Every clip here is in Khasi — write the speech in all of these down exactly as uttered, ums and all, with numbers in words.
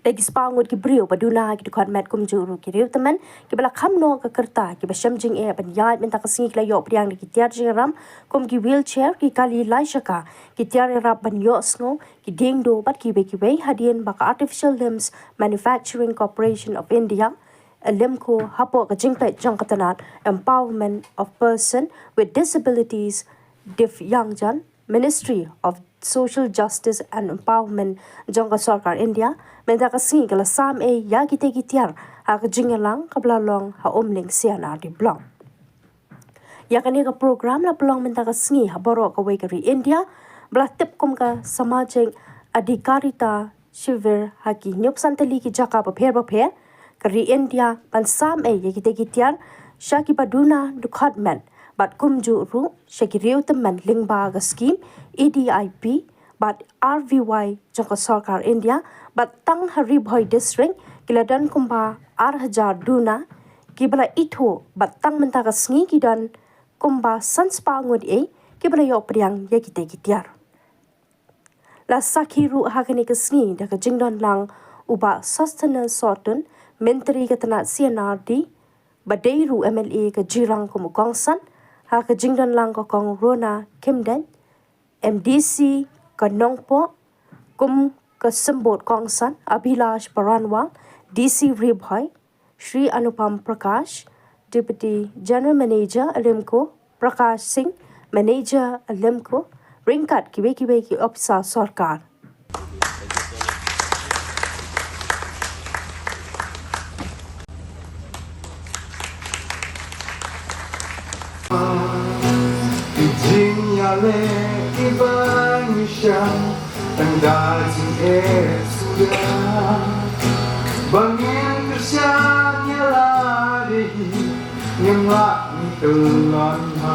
Ïa ki spah ngut ki briew ba duna ha ki dkhot met kumjuh ruh ki riew tymmen kiba la kham noh ka rta kiba shem jingeh ban ïaid mynta ka sngi ki la ïoh pdiang da ki tiar jingïarap kum ki wheelchair, ki kali lai shaka, ki tiar ïarap ban ïohsngew, ki dieng duh bad kiwei kiwei hadien ba ka Artificial Limbs Manufacturing Corporation of India, Alimco, hapoh ka jingpeit jong ka tnat Empowerment of Person with Disabilities, Divyangjan, Ministry of Social Justice and Empowerment jong ka Sorkar India, mynta ka sngi ka la sam ei ïa kitei ki tiar ha ka jingïalang kaba la long ha Umling C and R D Block. Ïa kane ka program la pynlong mynta ka sngi ha baroh kawei ka ri India, ba la tip kum ka Samajik Adhikarita Shivir ha ki hynñiewphew san tylli ki jaka bapher bapher ka ri India, ban sam ei ïa kitei ki tiar sha kiba duna dkhot met bad kumjuh ruh sha ki riew tymmen lyngba ka skhim A D I P bad R V Y jong ka Sorkar India, bad tang ha Ri Bhoi District ki la don kumba ar hajar duna kiba la ithuh, bad tang mynta ka sngi ki don kumba san spah ngut ei kiba la ïoh pdiang ïa kitei ki tiar. La sakhi ruh ha kane ka sngi da ka jingdon lang u Bah Sosthenes Sohtun, Myntri ka tnat C and R D, ba dei ruh M L A ka Jirang kum u kongsan, ha ka jingdon lang ka Kong Rona Khymdeit, M D C ka Nongpoh, kum ka symbud kongsan, Abhilash Baranwal, D C Ri Bhoi, Shri Anupam Prakash, Deputy General Manager Alimco, Prakash Singh, Manager Alimco, ryngkat kiwei kiwei ki ophisar sorkar. Ki jingïaleh kiba ngi shah tang da jingeh suda. Ba ngin kyrshan ïa lade hi, ngim lah ngi kyllon ha.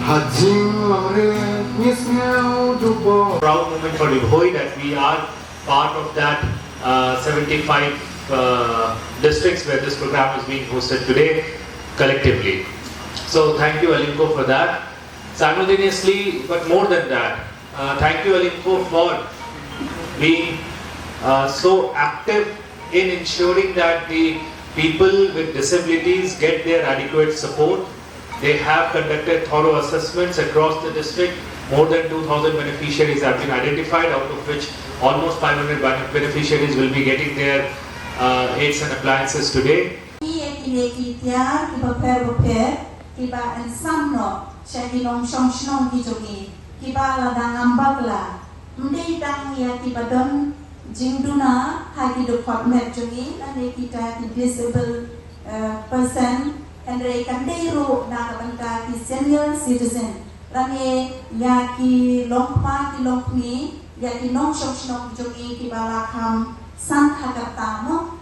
Ha jinglong rit ngi sngew dubor. Proud moment for Ri Bhoi that we are part of that, uh, seventy-five, uh, districts where this program is being hosted today collectively. So thank you, Alimco, for that. Simultaneously, but more than that, uh, thank you, Alimco, for being, uh, so active in ensuring that the people with disabilities get their adequate support. They have conducted thorough assessments across the district. More than two thousand beneficiaries have been identified, out of which almost five hundred bene-, beneficiaries will be getting their, uh, aids and appliances today. Ïa kine ki tiar kiba pher bapher kiba yn sam noh sha ki nongshong shnong ki jong ngi kiba la dang ngam bakla. Ym dei tang ïa kiba don jingduna ha ki dkhot met jong ngi lane kita ki disabled, eh, person, hynrei kan dei ruh na ka bynta ki senior citizen lane ïa ki longkpa ki longkmie, ïa ki nongshong shnong jong ngi kiba la kham san ha ka rta,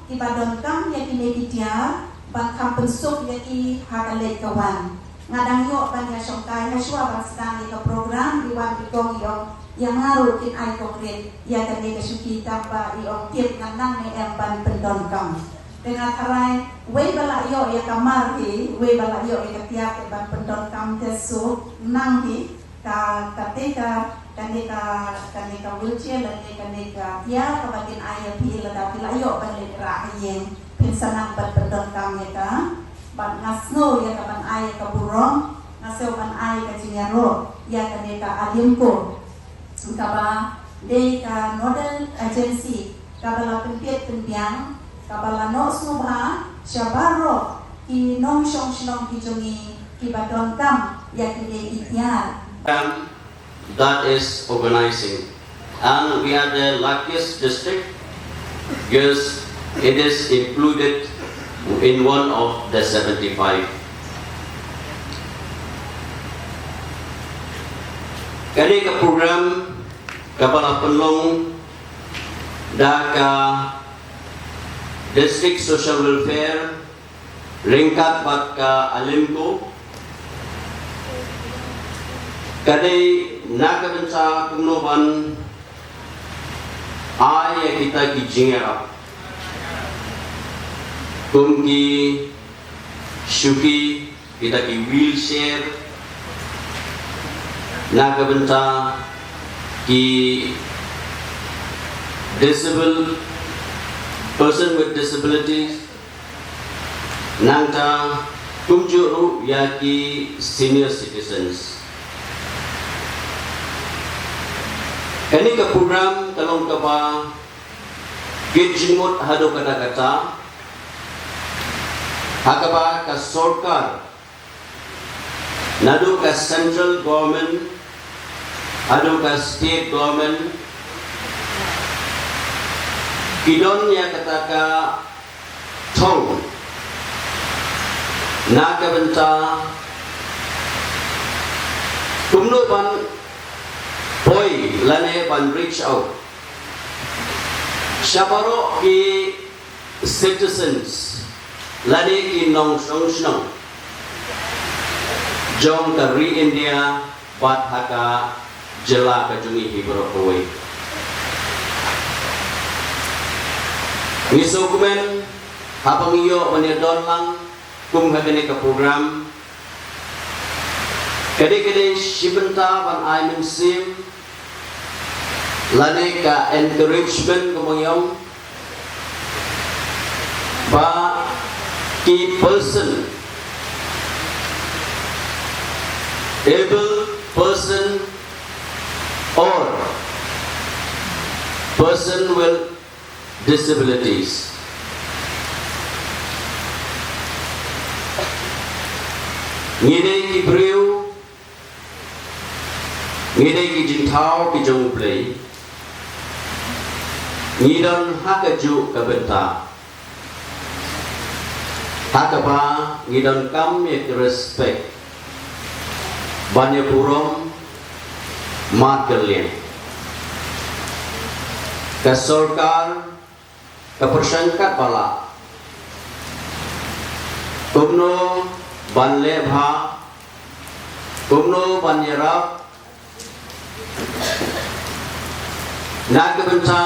kiba donkam ïa kine ki tiar ban kham pynsuk ïa ki ha ka leit ka wan. Nga dang ïoh ban ïa shongkai hashwa ban sdang ïa ka program, i wan i kong i ong ïa nga ruh kin ai kong rit ïa kane ka shuki, tang ba i ong tip ngan nang ne em ban pyndonkam. Te nga tharai wei ba la ïoh ïa ka mar hi, wei ba la ïoh ïa ka tiar te ban pyndonkam te suk nang hi. Ka, kate ka, kane ka, kane ka wheelchair lane kane ka tiar kaba kin ai ïa phi lada phi la ïoh ban leit rah ha ïing, phin sa nang ban pyndonkam ïa ka. Bad nga sngew ïa ka ban ai ïa ka burom, nga sngew ban ai ïa ka jingïaroh ïa kane ka Alimco, kaba dei ka nodal agency kaba la pynpeit pynbiang, kaba la noh sngewbha sha baroh ki nongshong shnong ki jong ngi kiba donkam ïa kine ki tiar. That is organizing. And we are the luckiest district because it is included in one of the seventy-five. Kane ka program kaba la pynlong da ka District Social Welfare ryngkat bad ka Alimco, ka dei na ka bynta kumno ban ai ïa kita ki jingïarap kum ki shuki, kita ki wheelchair, na ka bynta ki disabled, person with disabilities, nangta kumjuh ruh ïa ki senior citizens. Kane ka program ka long kaba kit jingmut haduh katta katta, ha kaba ka sorkar, naduh ka central government haduh ka state government, ki don ïa kata ka thong na ka bynta kumno ban poi lane ban reach out sha baroh ki citizens lane ki nongshong shnong jong ka ri India bad ha ka jylla ka jong ngi hi baroh kawei. Ngi sngewkmen haba ngi ïoh ban ïa don lang kum ha kane ka program, ka dei ka dei shi bynta ban ai mynsiem lane ka encouragement ka mong ïong ba ki person, able person or person with disabilities. Ngi dei ki briew, ngi dei ki jingthaw ki jong U Blei. Ngi don ha kajuh ka bynta ha kaba ngi donkam ïa ki respect ban ïa burom markylliang. Ka sorkar ka pyrshang katba lah kumno ban leh bha, kumno ban ïarap na ka bynta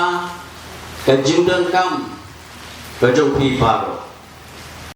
ka jingdonkam ka jong phi baroh.